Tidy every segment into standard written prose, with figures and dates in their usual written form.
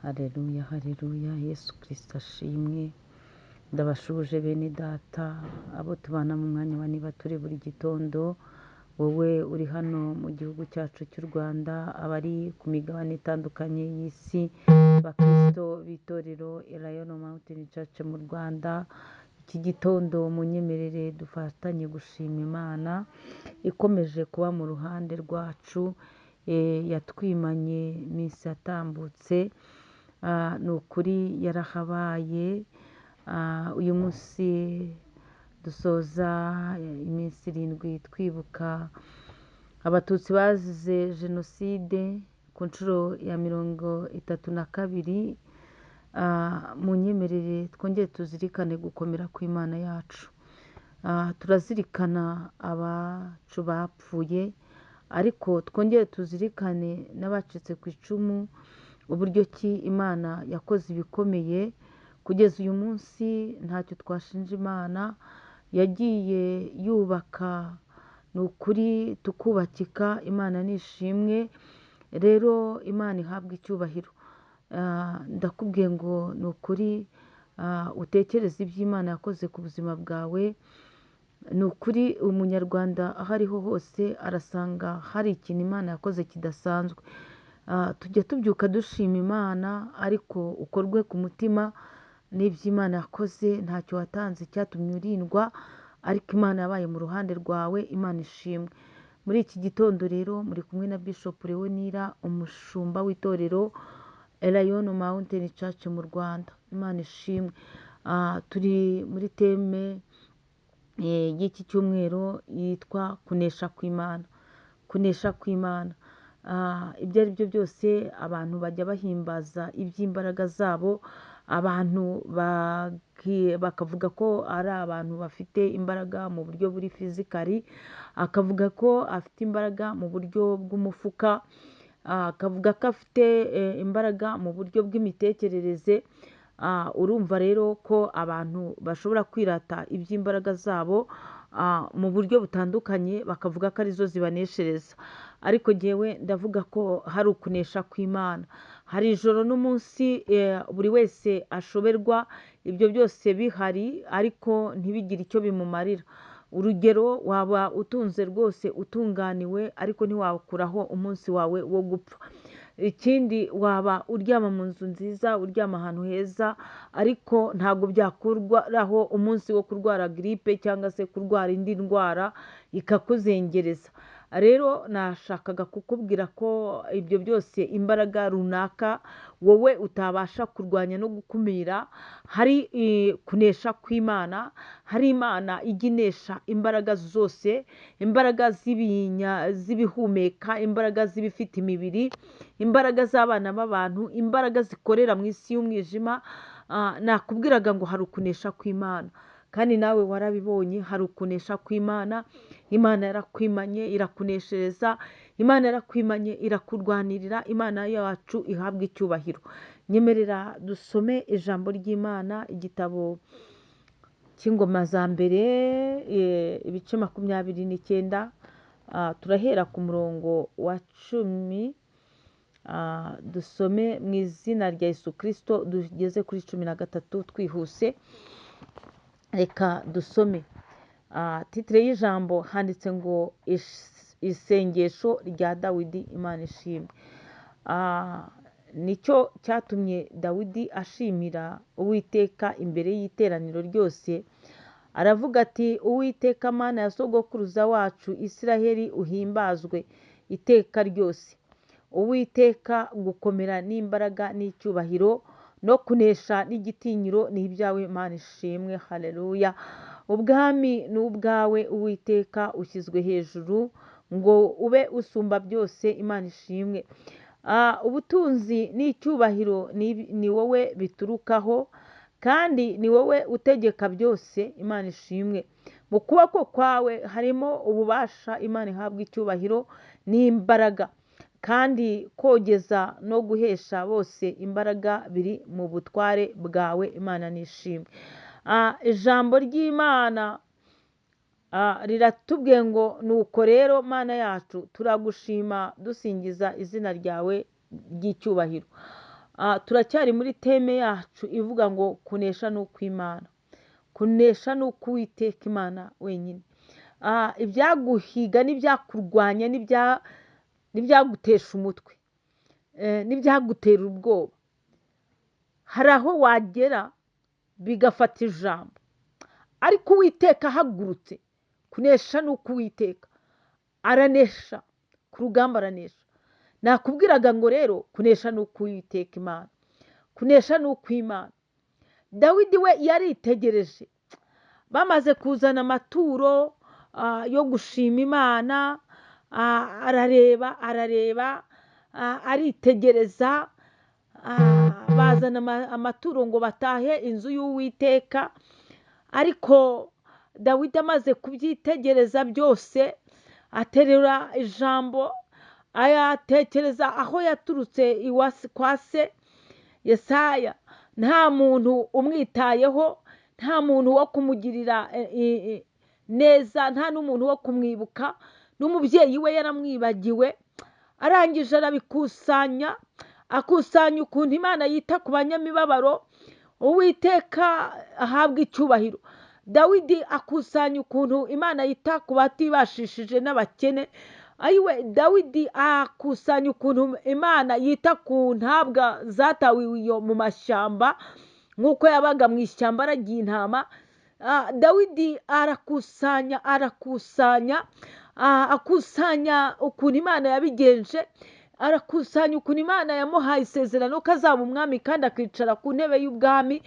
Hareruya, hareruya, Yesu Kirisito ashimwe. Ndabashuje bene data, abo tubana mu mwanya wa niba turi buri gitondo, wowe uri hano mu gihugu cyacu cy'u Rwanda, abari ku migabane itandukanye y'isi, Bakristo b'itorero Elayono Mountain Church mu Rwanda, iki gitondo munyemerere dufatanye gushima Imana ikomeje kuba mu ruhande rwacu, yatwimanye iminsi yatambutse, ni ukuri yarahabaye. Uyu munsi dusoza iminsi 7 twibuka Abatutsi bazize Jenoside ku nshuro ya 32. Munyemerere twongere tuzirikane gukomera kw'Imana yacu. Turazirikana abacu bapfuye, ariko twongere tuzirikane n'abacitse ku icumu, uburyo ki Imana yakoze ibikomeye kugeza uyu munsi. Ntacyo twashinja Imana, yagiye yubaka, ni ukuri tukubakika. Imana ni ishimwe, rero Imana ihabwa icyubahiro. Ndakubwiye ngo ni ukuri, utekereze ibyo Imana yakoze ku buzima bwawe. Ni ukuri umunyarwanda aho ariho hose arasanga hari ikintu Imana yakoze kidasanzwe. Tujya tubyuka dushima Imana, ariko ukorwe ku mutima n'ibyo Imana yakoze. Ntacyo watanze cyatumye urindwa, ariko Imana yabaye mu ruhande rwawe. Imana ishimwe. Muri iki gitondo rero muri kumwe na Bishop Leonira, umushumba w'itorero Elayono Mountain Church mu Rwanda. Imana ishimwe. Turi muri teme y'iki cyumweru yitwa kunesha kw'Imana. Kunesha kw'Imana. Ibyo ari byo byose abantu bajya bahimbaza iby'imbaraga zabo, abantu bakavuga ko ari abantu bafite imbaraga mu buryo buri fizikari, akavuga ko afite imbaraga mu buryo bw'umufuka, akavuga ko afite imbaraga mu buryo bw'imitekerereze. Urumva rero ko abantu bashobora kwirata iby'imbaraga zabo mu buryo butandukanye, bakavuga ko arizo zibaneshereza. Ariko jyewe ndavuga ko hari ukunesha kw'Imana. Hari ijoro n'umunsi buri wese ashoberwa, ibyo byose bihari ariko ntibigire icyo bimumarira. Urugero, waba utunze rwose utunganiwe, ariko ntiwakuraho umunsi wawe wo gupfa. Ikindi, waba uryama mu nzu nziza, uryama ahantu heza, ariko ntabwo byakurwaho umunsi wo kurwara giripe cyangwa se kurwara indi ndwara ikakuzengereza. Rero nashakaga kukubwira ko ibyo byose imbaraga runaka wowe utabasha kurwanya no gukumira, hari kunesha kw'Imana, hari Imana ijya inesha imbaraga zose, imbaraga z'ibihumeka, imbaraga z'ibifite imibiri, imbaraga z'abana b'abantu, imbaraga zikorera mu isi y'umwijima. Nakubwiraga ngo hari ukunesha kw'Imana, kandi nawe warabibonye, hari ukunesha kw'Imana. Imana yarakwimanye irakuneshereza, Imana yarakwimanye irakurwanirira. Imana yacu ihabwa icyubahiro. Nyemerera dusome ijambo ry'Imana, igitabo cy'Ingoma za Mbere, ibice 29, turahera ku murongo wa 10, dusome mu izina rya Yesu Kristo tugeze kuri 13 twihuse. Reka dusome. Titire y'ijambo handitse ngo isengesho rya Dawidi. Imana ishimwe. Nicyo cyatumye Dawidi ashimira Uwiteka imbere y'iteraniro ryose, aravuga ati: Uwiteka Mana ya sogokuruza wacu Isiraheli, uhimbazwe iteka ryose. Uwiteka, gukomera n'imbaraga n'icyubahiro no kunesha n'igitinyiro ni ibyawe. Imana ishimwe, haleluya. Ubwami ni ubwawe Uwiteka, ushyizwe hejuru ngo ube usumba byose. Imana ishimwe. Ubutunzi n'icyubahiro ni wowe biturukaho, kandi ni wowe utegeka byose. Imana ishimwe. Mu kuboko kwawe harimo ububasha. Imana ihabwa icyubahiro n'imbaraga, kandi kogeza no guhesha bose imbaraga biri mu butware bwawe. Imana nishimwe. Ijambo ry'Imana riratubwiye ngo nuko rero Mana yacu turagushima dusingiza izina ryawe ry'icyubahiro. Turacyari muri thème yacu ivuga ngo kunesha ni ukw'Imana, kunesha ni uk'Uwiteka Imana wenyine. Ibyaguhiga n'ibyakurwanya n'ibyagutesha umutwe, n'ibyagutera ubwoba, hari aho wagera bigafata ijambo, ariko Uwiteka ahagurutse, kunesha ni uk'Uwiteka, aranesha ku rugamba, aranesha. Nakubwiraga ngo rero kunesha ni uk'Uwiteka Imana, kunesha ni ukw'Imana. Dawidi we yaritegereje, bamaze kuzana amaturo yo gushima Imana, arareba, arareba, aritegereza, bazana amaturo ngo batahe inzu y'Uwiteka, ariko Dawidi amaze kubyitegereza byose, aterura ijambo, ayatekereza aho yaturutse kwa se Yesaya, nta muntu umwitayeho, nta muntu wo kumugirira neza, nta n'umuntu wo kumwibuka, n'umubyeyi we yaramwibagiwe. Arangije arabikusanya, akusanya ukuntu Imana yita ku banyamibabaro, Uwiteka ahabwa icyubahiro. Dawidi akusanya ukuntu Imana yita ku batibashishije n'abakene. Ayiwe, Dawidi akusanya ukuntu Imana yita ku ntabwa zatawe iyo mu mashyamba, nk'uko yabaga mu ishyamba aragiye intama. Dawidi arakusanya, arakusanya, akusanya ukuntu Imana yabigenje, arakusanya ukuntu Imana yamuhaye isezerano ko azaba umwami kandi akicara ku ntebe y'ubwami.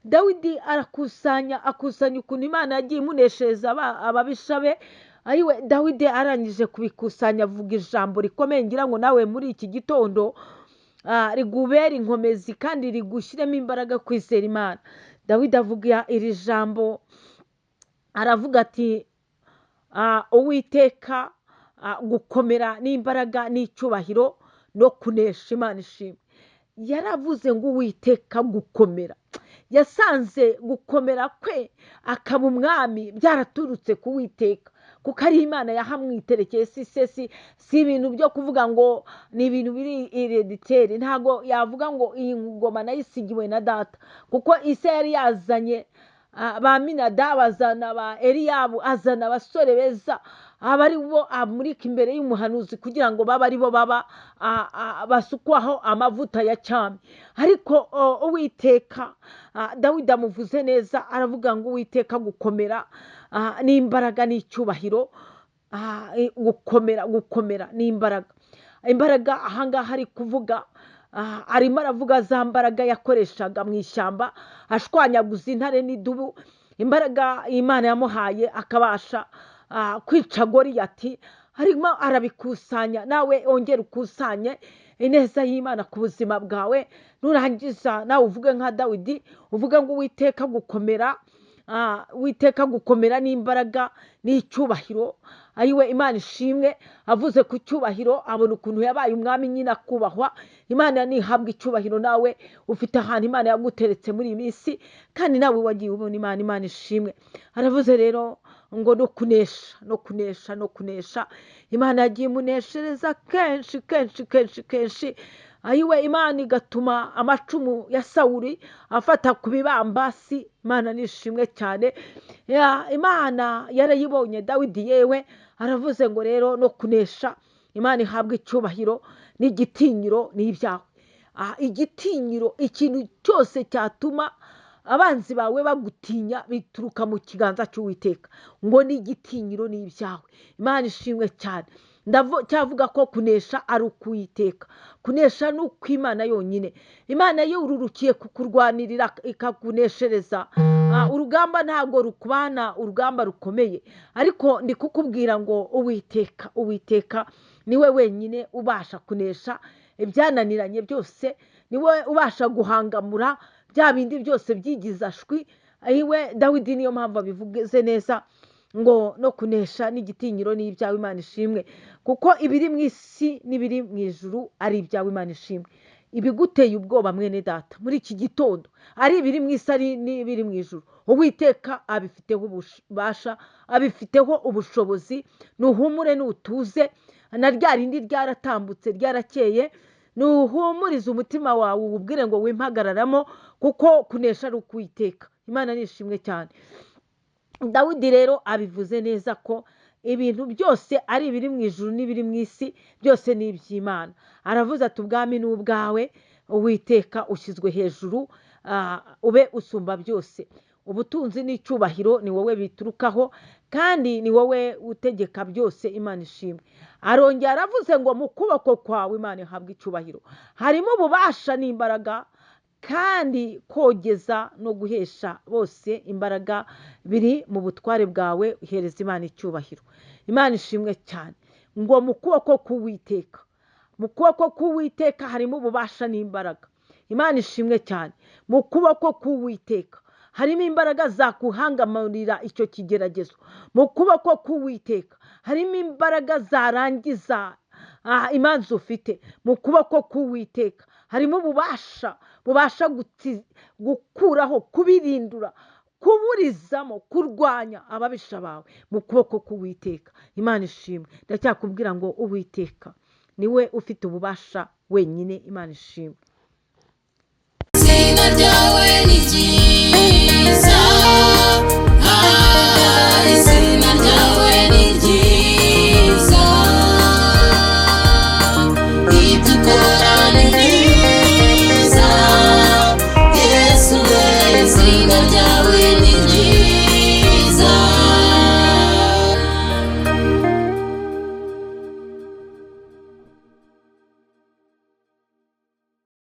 Dawidi arakusanya, akusanya ukuntu Imana yagiye imuneshereza ababisha be. Ayiwe, Dawidi arangije kubikusanya avuga ijambo rikomeye, ngira ngo nawe muri iki gitondo rigubere inkomezi kandi rigushyiremo imbaraga kwizera Imana. Dawidi avuga iri jambo, aravuga ati Uwiteka gukomera n'imbaraga n'icyubahiro no kunesha, Imana ishimwe. Yaravuze ngo Uwiteka gukomera, yasanze gukomera kwe akaba umwami byaraturutse ku Uwiteka, kuko ari Imana yahamwiterekeye. Si se, si ibintu byo kuvuga ngo ni ibintu biri héréditaire. Ntago yavuga ngo iyi ngoma nayisigiwe na data, kuko ise yari yazanye ba Minadabu, azana ba Eliyabu, azana abasore beza, aba ari bo amurika imbere y'umuhanuzi kugira ngo babe ari bo baba basukwaho amavuta ya cyami. Ariko Uwiteka, Dawidi amuvuze neza, aravuga ngo Uwiteka gukomera n'imbaraga n'icyubahiro, gukomera, gukomera n'imbaraga. Imbaraga ahangaha ari kuvuga, arimo aravuga za mbaraga yakoreshaga mu ishyamba ashwanyaguza intare n'idubu, imbaraga Imana yamuhaye akabasha kwica Goliyati. Arimo arabikusanya, nawe ongera ukusanye ineza y'Imana ku buzima bwawe, nurangiza nawe uvuge nka Dawidi, uvuge ngo Uwiteka gukomera, Uwiteka gukomera n'imbaraga n'icyubahiro. Ayiwe, Imana ishimwe. Avuze ku cyubahiro, abona ukuntu yabaye umwami nyine akubahwa. Imana nihabwa icyubahiro, nawe ufite ahantu Imana yaguteretse muri iyi minsi, kandi nawe wagiye ubona Imana. Imana ishimwe. Aravuze rero ngo no kunesha, no kunesha, no kunesha. Imana yagiye imuneshereza kenshi, kenshi, kenshi, kenshi. Ayiwe, Imana igatuma amacumu ya Sawuli afata ku bibambasi. Imana nishimwe cyane. Imana yarayibonye Dawidi. Yewe, aravuze ngo rero no kunesha, Imana ihabwa icyubahiro, n'igitinyiro n'ibyawe. Igitinyiro, ikintu cyose cyatuma abanzi bawe bagutinya bituruka mu kiganza cy'Uwiteka, ngo n'igitinyiro n'ibyawe. Imana ishimwe cyane. Cyavuga ko kunesha ari ukuwiteka, kunesha ni ukw'Imana yonyine. Imana yururukiye kukurwanirira ikakuneshereza. Urugamba ntabwo rukubana urugamba rukomeye, ariko ndi kukubwira ngo Uwiteka, Uwiteka niwe wenyine ubasha kunesha ibyananiranye byose, niwe ubasha guhangamura bya bindi byose byigiza ashwi. Ayiwe, Dawidi niyo mpamvu abivuze neza ngo no kunesha n'igitinyiro n'ibyawe. Imana ishimwe, kuko ibiri mu isi n'ibiri mu ijuru ari ibyawe. Imana ishimwe. Ibiguteye ubwoba mwene data muri iki gitondo, ari ibiri mu isi ari n'ibiri mu ijuru, Uwiteka abifiteho ububasha, abifiteho ubushobozi. Nuhumure, nutuze, na rya rindi ryaratambutse, ryarakeye. Nuhumurize umutima wawe, uwubwire ngo wimpagararamo, kuko kunesha ari ukuwiteka. Imana ni ishimwe cyane. Dawidi rero abivuze neza ko ibintu byose ari ibiri mu ijuru n'ibiri mu isi, byose ni iby'Imana. Aravuze ati ubwami ni ubwawe, Uwiteka ushyizwe hejuru, ube usumba byose. Ubutunzi n'icyubahiro ni wowe biturukaho, kandi ni wowe utegeka byose. Imana ishimwe. Arongera aravuze ngo mu kuboko kwawe, Imana ihabwe icyubahiro, harimo ububasha n'imbaraga, kandi kogeza no guhesha bose imbaraga biri mu butware bwawe. Hereza Imana icyubahiro. Imana ishimwe cyane. Ngo mu kuboko k'Uwiteka, mu kuboko k'Uwiteka harimo ububasha n'imbaraga. Imana ishimwe cyane. Mu kuboko k'Uwiteka harimo imbaraga zakuhangamarira icyo kigeragezo. Mu kuboko k'Uwiteka harimo imbaraga zarangiza imanza ufite. Mu kuboko k'Uwiteka harimo ububasha bubasha gukuraho, kubirindura, kuburizamo, kurwanya ababisha bawe. Mu kuboko k'Uwiteka. Imana ishimwe. Ndacyakubwira ngo Uwiteka niwe ufite ububasha wenyine. Imana ishimwe.